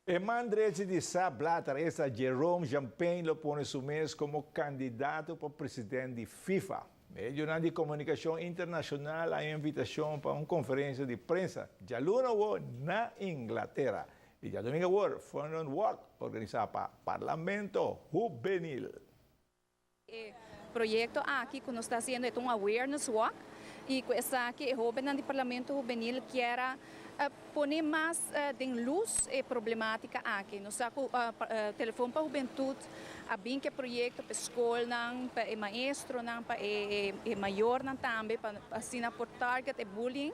E man drechi di Sepp Blatter, esta Jerome Champagne, lo pone su mes como candidato pa presidente di FIFA. Medionan di comunicacion internacional a invitacion pa un conferencia di prensa dialuna na Inglatera. Y diadomingo awor, Fun Run Walk, organisa pa Parlamento Hubenil. E proyecto aki cu nos ta haciendo ta un awareness walk y cu esaki e hobennan di Parlamento Hubenil kier pone mas den luz e problematica aki. Nos sa cu Telefon pa Hubentud a bin cu e proyecto pa scolnan, pa e maestronan, pa e mayornan tambe, pa asina por target e bullying.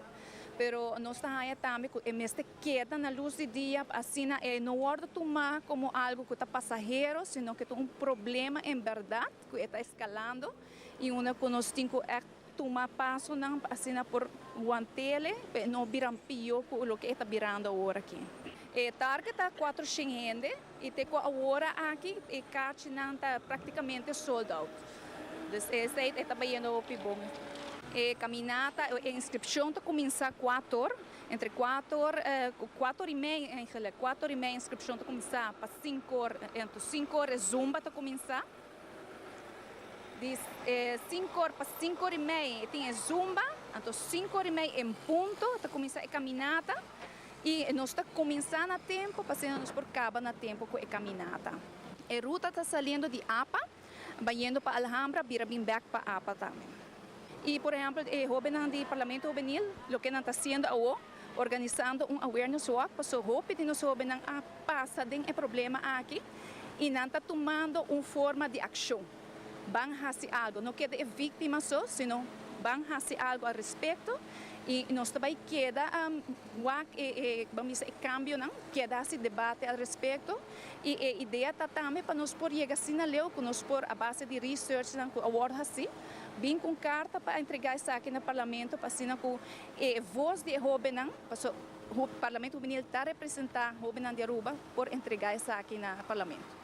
Pero nos ta haya tambe cu e mester keda na luz di dia, asina e no wordo tuma como algo cu ta pasahero, sino cu ta un problema en berdad, cu ta escalando y unda cu nos tin cu echt tuma pasonan asina por want'e, no bira pio cu loke ta birando awor aki. E target ta 400 hende y te cu awor aki e kaartnan ta practicamente sold out. Dus esey ta bayendo hopi bon. E caminata, e inscripcion ta cuminsa 4 or, entre 4 or, 4 y mei eigenlijk, 4 y mei inscripcion ta cuminsa pa 5 or, entre 5 or e zumba ta cuminsa. Di 5 or pa 5 or y mei tin e zumba, anto 5 or y mei en punto ta cuminsa e caminata y nos ta cuminsa na tempo, pa nos por caba na tempo cu e caminata. E ruta ta saliendo di APA, bayendo pa Alhambra, bira bin back pa APA tambe. Y, por ehempel, e hobennan di Parlamento Hubenil, loke nan ta haciendo awor, organisando un awareness walk, paso hopi di nos hobennan a pasa den e problema aki, y nan ta tumando un forma di accion. Ban haci algo, no keda e victima so, sino ban haci algo al respecto, y nos tambe keda wak e, ban bisa, e cambionan, keda haci debate al respecto, y e idea ta tambe pa nos por yega asina leu, cu nos por a base di research nan cu awor asina, bin cu carta pa entrega esaki na Parlamento, pa asina cu e voz di hobennan, pa e Parlamento Hubenil ta representa hobennan di Aruba, por entrega esaki na Parlamento.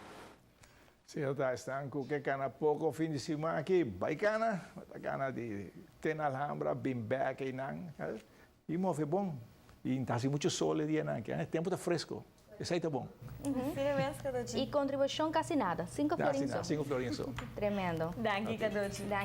Si, ta esnan cu ke cana poco fin di siman aki, bay cana, ta cana di te na Alhambra, bin back eynan, y move bon. Y ta haci mucho sol e dianan aki, tempo ta fresco. Esey ta bon. Y contribucion casi nada, 5 Casi florin. Nada, 5 florin so. Tremendo. Danki, Caducci. Danki.